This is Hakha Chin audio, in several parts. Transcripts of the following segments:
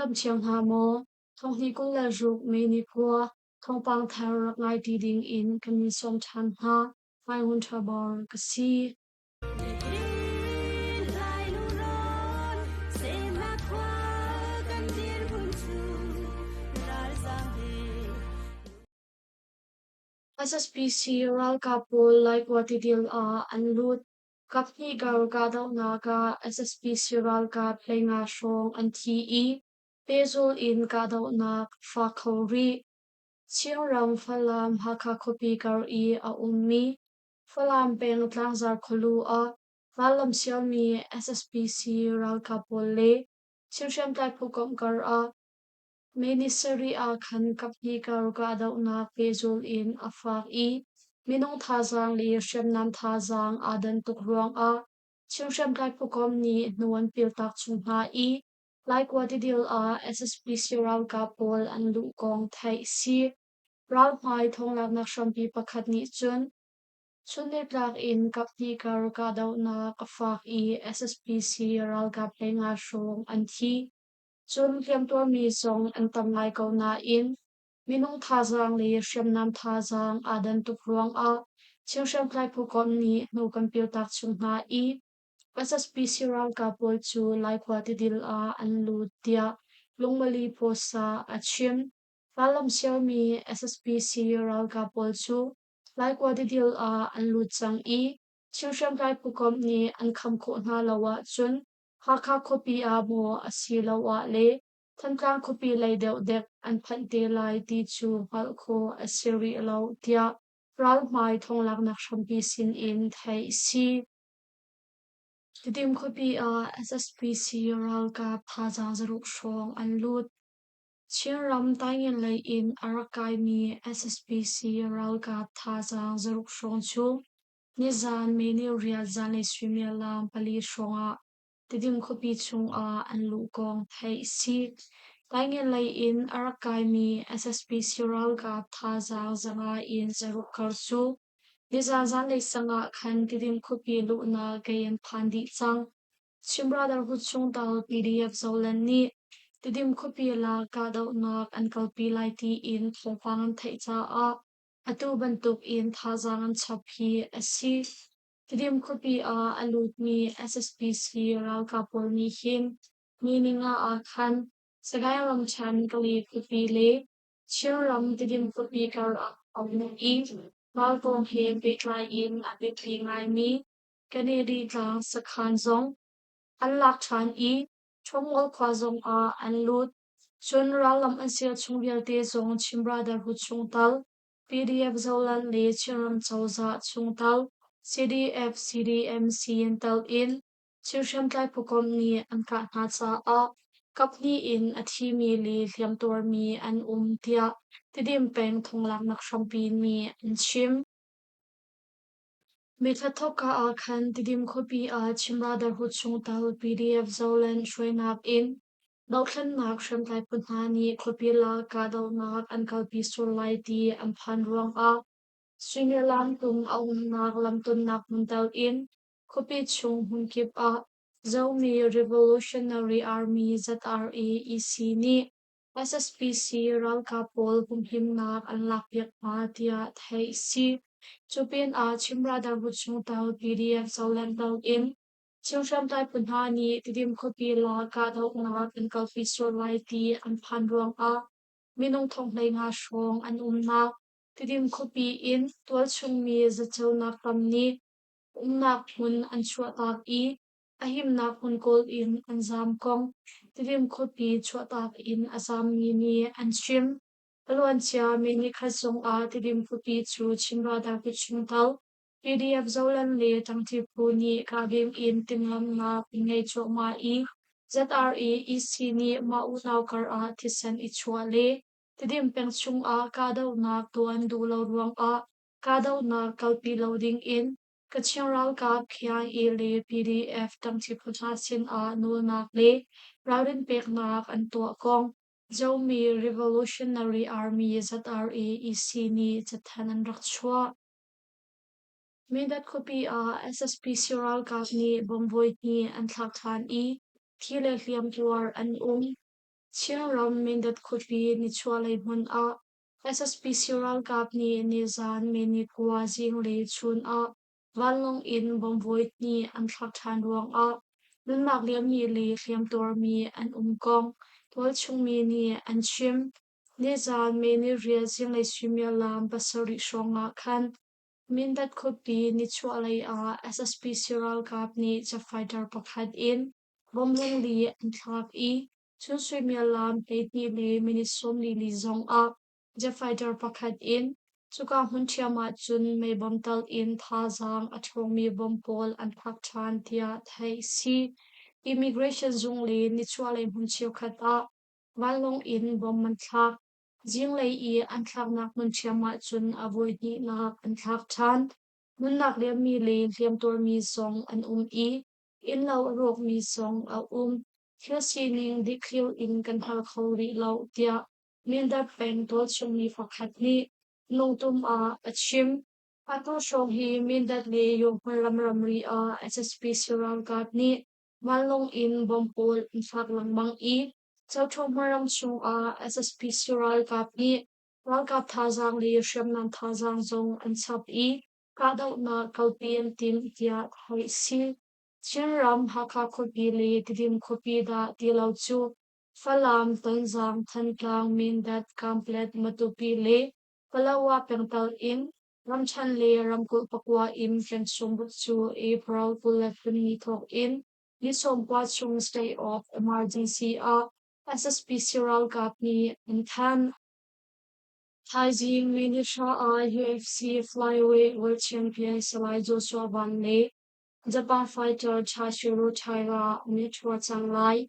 dam cio hna maw? Thonghnih 26 May ni khua thawngpang thar rak ngai ti ding in kan in sawm ṭhan hna. Ngai Ngun Ṭha Bor ka si. SSPC ralkap pawl Laikua tidil ah an lut. Kaphnih kar kahdohnak ah SSPC ralkap 15 hrawng an thi i pehzulh in kahdohnak a fak kho rih. Chinram Falam Hakha khuapi kar i a ummi Falam peng Tlangzar khualu ah rallam sialmi SSPC ralkap pawl le Chin hriamtlai phukomh kar ah May ni sarih ah khan kaphnih kar kahdohnak pehzulh in a fak i minung thazaang le hriamnam thazaang aa dan tuk ruangah Chin hriamtlai phukomh nih hnu an piltak chung hna i Laikua tidil ah SSPC ralkap pawl an luh kong theih si. Ralhmai thawnglaknak hrampi pakhat nih cun chunnitlak in kaphnih kar kahdohnak a fak i SSPC ralkap 15 hrawng an thi. Cun hliamtuarmi zong an tam ngai ko nain minung thazaang le hriamnam thazaang aa dan tuk ruangah Chin hriamtlai phukomh nih hnu kan piltak chung hna i SSPC ralkap pawl cu Laikhua tidil ah an lut tiah Lungmali Post ah a chim. Rallam sialmi SSPC ralkap pawl cu Laikua tidil ah an lut cang i Chin hriamtlai phukomh nih an kham khawh hna lo ahcun Hakha khuapi ah maw asiloah le Thantlang khuapi lei deuh dek an phanh te lai ti cu hngalh khawh a si rih lo tiah ralhmai thawnglaknak hrampi sin in theih a si. Tidim khuapi ah SSPC ralkap thazaang zaruk hrawng an lut. Chinram Taingen lei in a rak kaimi SSPC ralkap thazaang zaruk hrawng cu Nizaan May ni riat zanlei suimilam pali hrawngah Tidim khuapi chungah an luh kong theih a si. Taingen lei in a rak kaimi SSPC ralkap thazaang 500 in 600 kar cu nizaan zanlei sang ah khan Tidim khuapi luhnak gei an phan dih cang. Chin Brotherhood chungtel PDF Zoland nih Tidim khuapi lak kahdohnak an kalpi lai tiin thawngpang an theih caah Atu bantuk in thazaang an chap hi a si. Tidim khuapi ah a lutmi SSPC ralkap pawl nih hin ni ninga ah khan Sagaing ramṭhen Kali khuapi le Chinram Tidim khuapi kar ah a um i ralkawng he pehtlai in a biapi ngaimi Kennedy tlang sakhan zong an lak ṭhan i Ṭhawngol khua zong ah an lut. Cun rallam an ser chung vialte zong Chin Brotherhood chungtel, PDF Zoland le Chinram cozah chungtel, CDF, CDMC in tel in Chin hriamtlai phukomh nih an kah hna caah kaphnih in a thimi le hliamtuarmi an um tiah Tidim peng thonglaknak hrampi nih an chim. Mithla thawkka ah khan Tidim khuapi ah Chin Brotherhood chungtel PDF Zoland hruainak in Dohthlennak hriamtlai phu hna nih khuapi lak kahdohnak an kalpi sual lai ti an phan ruangah suimilam tung a umnak lamtonnak hmun tel in khuapi chung hmunkip ah Zomi Revolutionary Army ZRA EC nih SSPC ralkap pawl humhimnak an lakpiak hna tiah theih a si. Cu pinah Chin Brotherhood chungtel PDF Zoland tel in Chin hriamtlai phu hna nih Tidim khuapi lak kahdohnak an kalpi sual lai ti an phan ruangah minung thong 15 hrawng an umnak Tidim khuapi in tualchung mi zaceunak tam nih umnak hmun an chuahtak i a himnak hmun kawl in an zaam kong Tidim khuapi chuahtak in a zaammi nih an chim. A luancia May nikhat zongah Tidim khuapi cu Chin ralkap chungtel PDF Zoland le ṭangṭi phu nih kahbing in timhlamhnak an ngei cuahmah i ZRA EC nih mah unau kar ah thisen i chuah le Tidim peng chungah kahdohnak tuah an duh lo ruangah kahdohnak kalpi lo dingin Kachin ralkap KIA le PDF ṭangṭi phu hna sinah nawlnak le ralrin peknak an tuah kong Zomi Revolutionary Army ZRA EC nih cathanh an rak chuah. Mindat khuapi ah SSPC ralkap nih bomb voihnih an thlak ṭhan i thi le hliamtuar an um. Chinram Mindat khuapi nichuahlei hmun ah SSPC ralkap nih nizan May ni 9 zinglei chun ah vanlawng in bomb voihnih an thlak ṭhan ruangah nunnak liammi le hliamtuarmi an um kong tualchung mi nih an chim. Nizan May ni 8 zinglei suimilam 7 hrawng ah khan Mindat khuapi nichuahlei ah SSPC ralkap nih jet fighter pakhat in bomb lungli an thlak i chun suimilam 12 le minute 44 zong ah jet fighter pakhat in cuka hmun ṭhiam ah cun meibom tal in thazaang a ṭhawngmi bomb pawl an thlak ṭhan tiah theih a si. Immigration zung le nichuahlei hmun cheukhat ah vanlawng in bomb an thlak. Zinglei i an thlaknak hmun ṭhiam ah cun a voihnihnak an thlak ṭhan. Nunnak liammi le hliamtuarmi zong an um i innlo a rawkmi zong a um. Thil sining dikthliar in kan hngal kho rih lo, tiah Mindat peng tualchungmi pakhat nih Lungtum ah a chim. Atu hrawng hi Mindat le Yawhmun ram ramri ah SSPC ralkap nih vanlawng in bomb pawl an thlak lengmang i Zothawhma ram chungah SSPC ralkap nih ralkap thazaang le hriamnam thazaang zong an chap i kahdohnak kalpi an timh tiah theih a si. Chinram Hakha khuapi le Tidim khuapi dah ti lo cu Falam, Tonzang, Thantlang, Mindat, Kanpetlet, Matupi le Palawa pengtal in ramṭhen le ramkulh pakua in kan chung cu April 24 thawk in ni 19 chung state of emergency ah SSPC ralkap nih an thanh. Thaizing Minnesota ah UFC flyweight world champion Salai Joshua Van le Japan fighter Chashiro Taira an i ṭhua cang lai.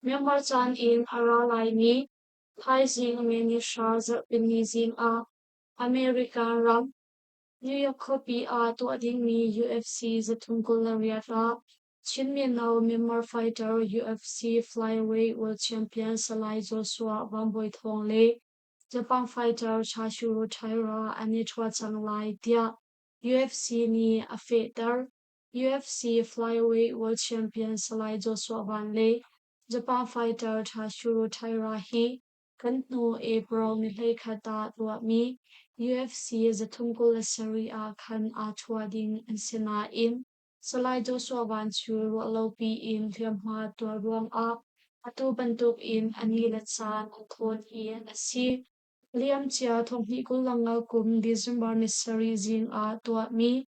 Myanmar caan in a ra laimi thaizing Minnesota zarhpini zing ah America ram New York khuapi ah tuah dingmi UFC 328 ah Chin mino Myanmar fighter UFC flyweight world champion Salai Joshua Van Bawi Thawng le Japan fighter Chashiro Taira an i ṭhua cang lai tiah UFC nih a fehter. UFC flyweight world champion Salai Joshua Van le Japan fighter Chashiro Taira hi kan hnu April ni 11 ah tuahmi UFC 327 ah khan aa ṭhua ding an si nain Salai Joshua Van cu ruahlopi in hliamhma tuar ruangah atu bantukin a ni le caan an thawn hi a si. Liamcia 2025 kum December ni 7 zing ah tuahmi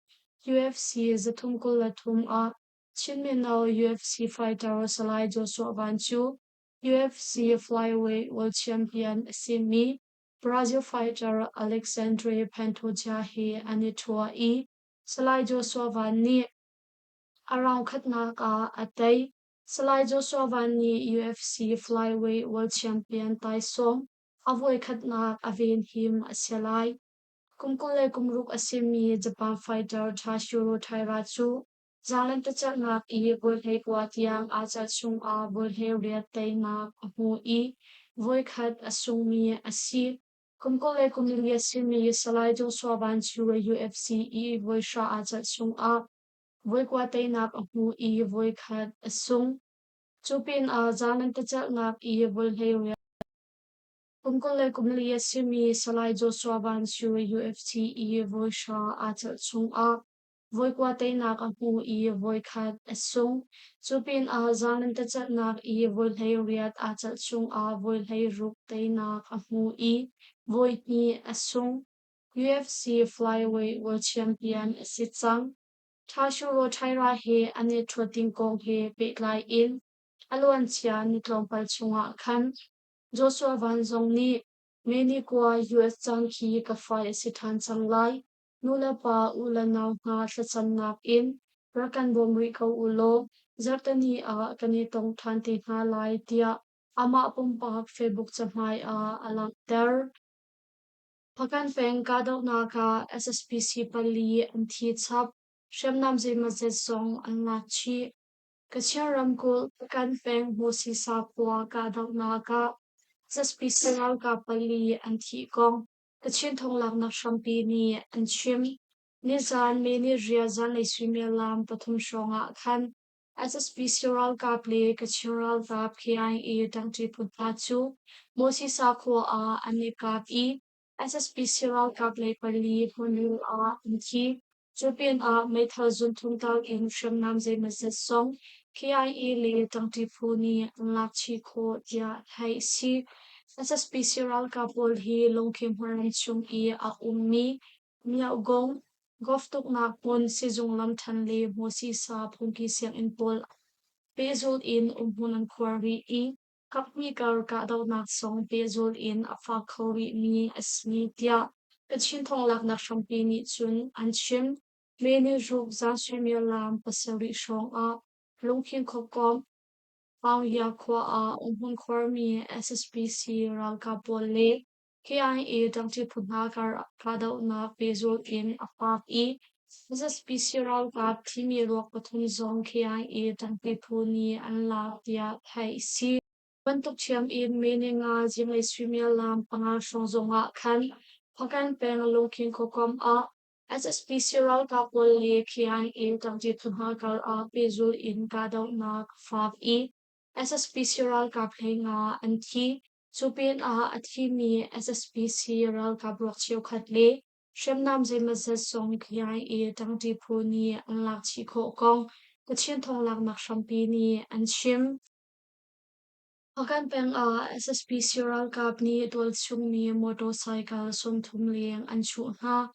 UFC 323 ah Chin mino UFC fighter Salai Joshua Van cu UFC flyweight world champion a simi Brazil fighter Alexandre Pantoja he an i ṭhua i Salai Joshua Van nih a round khatnak ah a tei. Salai Joshua Van nih UFC flyweight world champion taisawm a voikhatnak a venhim a si lai. Kum 26 a simi Japan fighter Tashiro Taira cu Zaanglentecelhnak i voihleikua tiang aa celh chungah voihleiriat teinak a hmu i voikhat a sungmi a si. Kum 24 a simi Salai Joshua Van cu UFC i voihra aa celh chungah voikua teinak a hmu i voikhat a sung. Cu pinah zaanglentecelhnak i voihleiriat Kum 24 a simi Salai Joshua Van cu UFC i voihra aa celh chungah voikua teinak a hmu i voikhat a sung. Cu pinah zaanglentecelhnak i voihleiriat aa celh chungah voihleiruk teinak a hmu i voihnih a sung. UFC flyweight world champion a si cang. Tashiro Taira he an i ṭhuat ding kong he pehtlai in a luancia ni tlawmpal chungah khan Joshua Van zong nih May ni 9 US caan khi ka fai a si ṭhan cang lai. Nulepa u le nau hna thlacamnak in rak kan bawm rih ko u law zarhteni ah kan i tong ṭhan te hna lai tiah amah pumpak Facebook cahmai ah a langhter. Hpakant peng kahdohnak ah SSPC pali an thi chap, hriamnam zeimawzet zong an lak chih. Kachin ramkulh Hpakant peng Hmawsisa khua kahdohnak ah SSPC ralkap pali an thih kong Kachin thonglaknak hrampi nih an chim. Nizaan May ni riat zanlei suimilam 3 hrawng ah khan SSPC ralkap le Kachin ralkap KIA ṭangṭi phu hna cu Mosisa khua ah an i kap i SSPC ralkap lei pali hmunlul ah an thi. Cu pinah meithal zunthum tal in hriamnam zeimawzat zong KIA le ṭangṭi phu nih an lak chih khawh tiah theih a si. SSPC ralkap pawl hi Lungkhim hmunram chung i a ummi Miohgong, golf tuknak hmun, sizung lamṭhan le hmawsisa phungki sianginn pawl pehzulh in umhmun an khuar rih i kaphnih kar kahdohnak zong pehzulh in a fak kho rihmi a si tiah Kachin thawnglaknak hrampi nih cun an chim. May ni ruk zan suimilam 7 hrawng ah Lungkhin khuakomh Aungya khua ah umhmun khuarmi SSPC ralkap pawl le KIA ṭangṭi phu hna kahdohnak pehzulh in a fak i SSPC ralkap thimi ruak pathum zong KIA ṭangṭi phu nih an lak tiah theih a si. Bantuk ṭhiam in May ni nga zinglei suimilam 5 hrawng zongah khan Hpakant peng Lungkhin khuakomh ah SSPC ralkap pawl le KIA ṭangṭi phu hna kar ah pehzulh in kahdohnak a fak i SSPC ralkap 15 an thi. Cu pinah a thimi SSPC ralkap ruak cheukhat le hriamnam zeimawzat zong KIA ṭangṭi phu nih an lak chih khawh kong Kachin thawnglaknak hrampi nih an chim. Hpakant peng ah SSPC ralkap nih tualchungmi motorcycle 30 leng an chuh hna.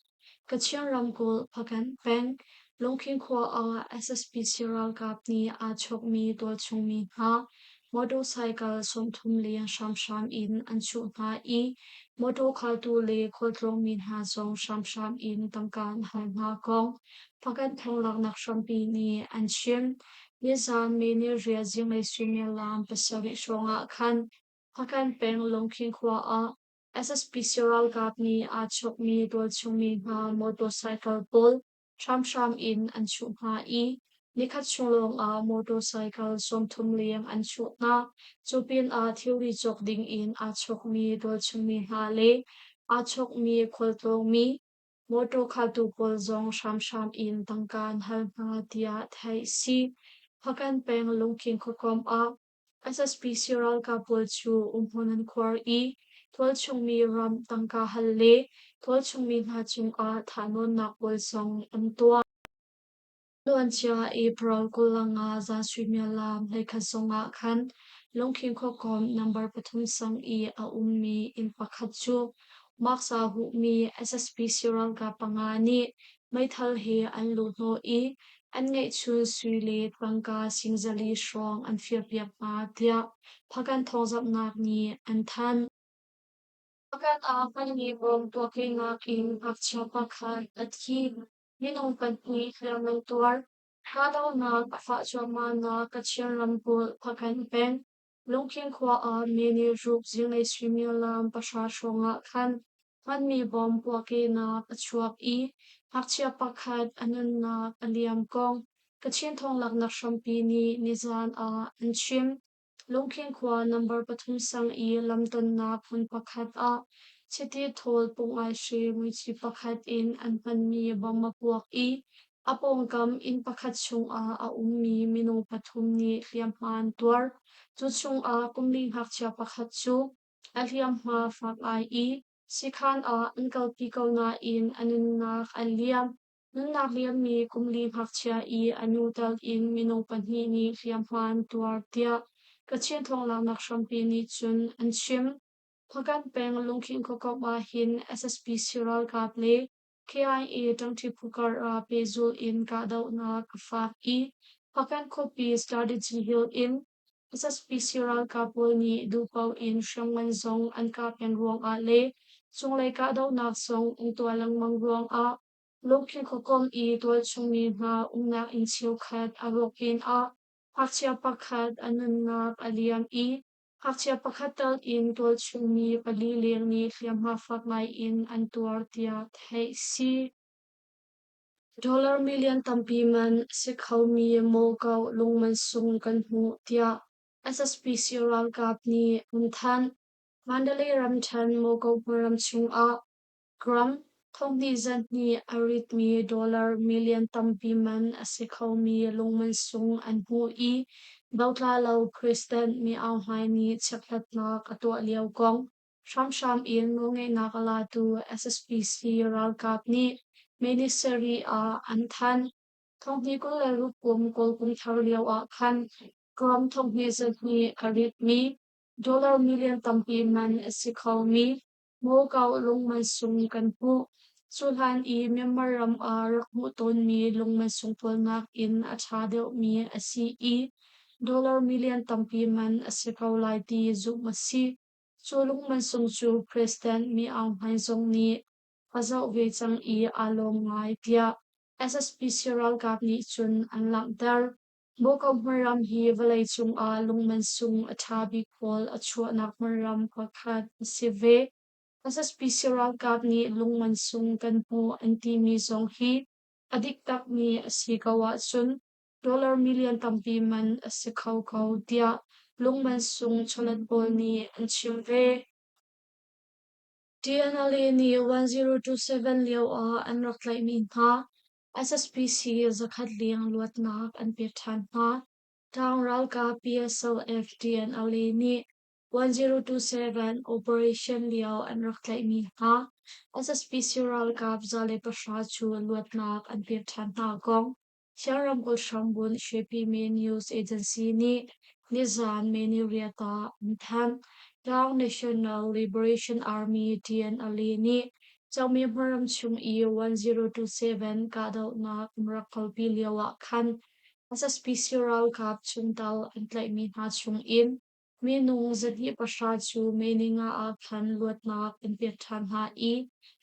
Kachin ramkulh Hpakant peng Lungkhin khua ah SSPC ralkap nih aa chawkmi tualchungmi hna motorcycle 30 leng hramhram in an chuh hna i motor khaltu le khualtlawngmi hna zong hramhram in tangka an hal hna kong Hpakant thawnglaknak hrampi nih an chim. Nizaan May ni riat zinglei suimilam 7 hrawng ah khan Hpakant peng Lungkhin khua ah SSPC ralkap nih aa chawkmi tualchungmi hna motorcycle pawl hramhram in an chuh hna i nikhat chung lawngah motorcycle 30 leng an chuh hna. Cu pinah thilri cawk ding in aa chawkmi tualchungmi hna le aa chawkmi khualtlawngmi motor khaltu pawl zong hramhram in tangka an hal hna tiah theih a si. Hpakant peng Lungkhin khuakomh ah SSPC ralkap pawl cu umhmun an khuar i tualchungmi ram tangka hal le tualchungmi hna cungah thahnawnnak pawl zong an tuah. Luancia April 25 zan suimilam 11 zongah khan Lungkhin khuakomh number 3 sang i a ummi inn pakhat cu maksa huhmi SSPC ralkap panga nih meithal he an luhhnawh i an ngeihchun sui le tangka sing 400 hrawng an firpiak hna tiah Hpakant thawngzamhnak nih an thanh. Hpakant ah hmanmi bom tuahkehnak in ngakchia pakhat a thi. Minung pahnih hliam an tuar. Kahdohnak a fah cuahmahnak Kachin ramkulh Hpakant peng Lungkhin khua ah mi nih ruk zinglei suimilam 9 hrawng ah khan hmanmi bom puahkehnak a chuak i ngakchia pakhat a nunnak a liam kong Kachin thawnglaknak hrampi nih nizaan ah an chim. Lungkhin khua number 3 sang i lamtonnak hmun pakhat ah chiti thawl pungaihri muici pakhat in an hmanmi bom a puak i a pawngkam inn pakhat chungah a ummi minung pathum nih hliamhma an tuar. Cu chungah kumli ngakchia pakhat cu a hliamhma fak ai i sikhan ah an kalpi ko nain a nunnak a liam. Nunnak liammi kumli ngakchia i a nu tal in minung pahnih nih hliamhma an tuar tiah Kachin thawnglaknak hrampi nih cun an chim. Hpakant peng Lungkhin khuakomh ah hin SSPC ralkap le KIA ṭangṭi phu kar ah pehzulh in kahdohnak a fak i Hpakant khuapi Strategy Hill in SSPC ralkap pawl nih duhpaoh in hriamngan zong an kah peng ruangah le cunglei kahdohnak zong an tuah lengmang ruangah Lungkhin khuakomh i tualchungmi hna umnak inn cheukhat a rawk pinah ngakchia pakhat a nunnak a liam i ngakchia pakhat tal in tualchungmi pali leng nih hliamhma fak ngai in an tuar tiah theih a si. Dollar million tampi man a si khomi Mawkauh lungman sung kan hmuh tiah SSPC ralkap nih an thanh. Mandalay ramṭhen Mawkauh hmunram chungah gram. Thonghnih zahnih a ritmi dollar million tampi man a si khomi lungman sung an hmuh i dotla lo President Min Aung Hlaing nih chekhlatnak a tuah lio kong hramhram in nawlngeihnak a latu SSPC ralkap nih May ni sarih ah an thanh. Thonghnih 26 kum Kawl kum thar lio ah khan gram thonghnih zahnih a ritmi dollar million tampi man a si khomi Mawkau lungman sung kan hmuh. Cu hlan i Myanmar ram ah rak hmuh tawnmi lungman sung pawl nakin a ṭha deuhmi a si i dollar million tampi man a si ko lai ti zumh a si. Cu lungman sung cu President Min Aung Hlaing zong nih a zoh ve cang i aa lawm ngai tiah SSPC ralkap nih cun an langhter. Mawkau hmunram hi vawleicung ah lungman sung a ṭha bik pawl a chuahnak hmunram pakhat a si ve. SSPC ralkap nih lungman sung kan hmuh an timi zong hi a dik takmi a si ko ahcun dollar million tampi man a si kho ko tiah lungman sung chawlet pawl nih an chim ve. TNLA nih 1027 lio ah an rak tlaihmi hna SSPC zakhat leng luatnak an pek ṭhan hna. Tang ralkap PSLF TNLA nih 1027 operation lio an rak tlaihmi hna SSPC ralkap 110 cu luatnak an pek ṭhan hna kong Chin ramkulh hrambunh Shwepime News Agency nih nizan May niriat ah an thanh. Tlang National Liberation Army TNLA nih Cangmi hmunram chung i 1027 kahdohnak an rak kalpi lio ah khan SSPC ralkap chungtel an tlaihmi hna chung in minung 210 cu May ninga ah khan luatnak an pek ṭhan hna i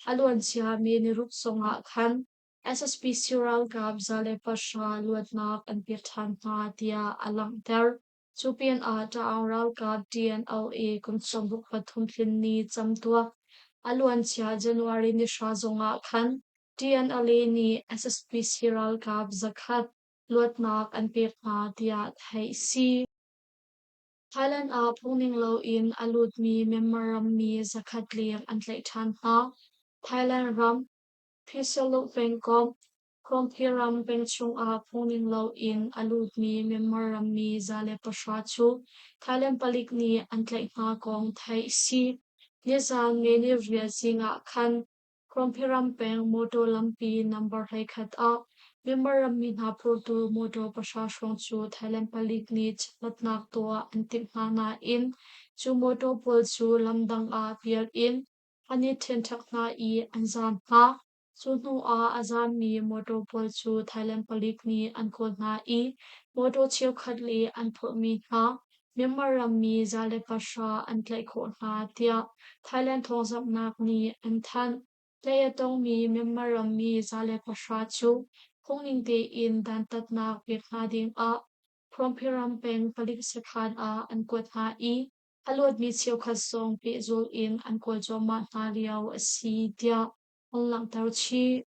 a luancia May niruk zong ah khan SSPC ralkap 110 luatnak an pek ṭhan hna tiah a langhter. Cu pinah Ṭaang ralkap TNLA kum 63 tlin ni camtuak a luancia January ni hra zongah khan TNLA nih SSPC ralkap zakhat luatnak an pek hna tiah theih si. Thailand ah phungning loin a lutmi Myanmar rammi zakhat leng an tlaih ṭhan hna. Thailand ram Phisaluh pengkomh Khuangphi peng chungah phungning loin a lutmi Myanmar rammi 110 cu Thailand palik nih an tlaih hna kong theih a si. Nizaan May ni riat zing ah khan Khuangphiram peng motor lampi number 11 ah Myanmar rammi hna phurtu motor pahra hrawng cu Thailand palik nih cheklatnak tuah an timh hna nain cu motor pawl cu lam dang ah pial in an i ṭhenṭhek hna i an zaam hna. Cu hnu ah a zaammi mawṭaw pawl cu Thailand palik nih an kawl hna i mawṭaw cheukhat le an phorhmi hna Myanmar rammi 110 an tlaih khawh hna tiah Thailand thawngzamhnak nih an thanh. Tlaih a tongmi Myanmar rammi 110 cu phungning tein dantatnak pek hna ding ah Phromphiram peng palik sakhan ah an kuat hna i a luatmi cheukhat zong pehzulh in an kawl cuahmah hna lio a si tiah an langhter chih.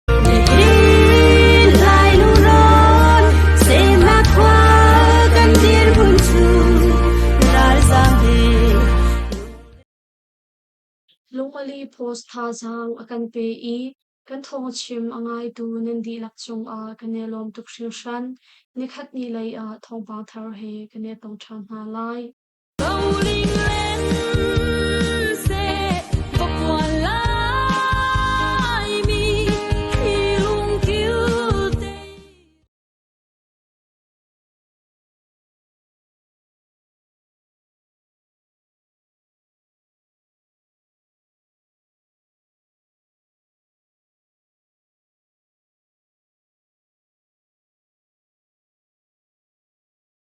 Lungmali post thazaang a kan pe i kan thawngchim a ngaitu nan dihlak cungah kan i lawm tuk hringhran. Nikhat ni lei ah thawngpang thar he kan i tong ṭhan hna lai.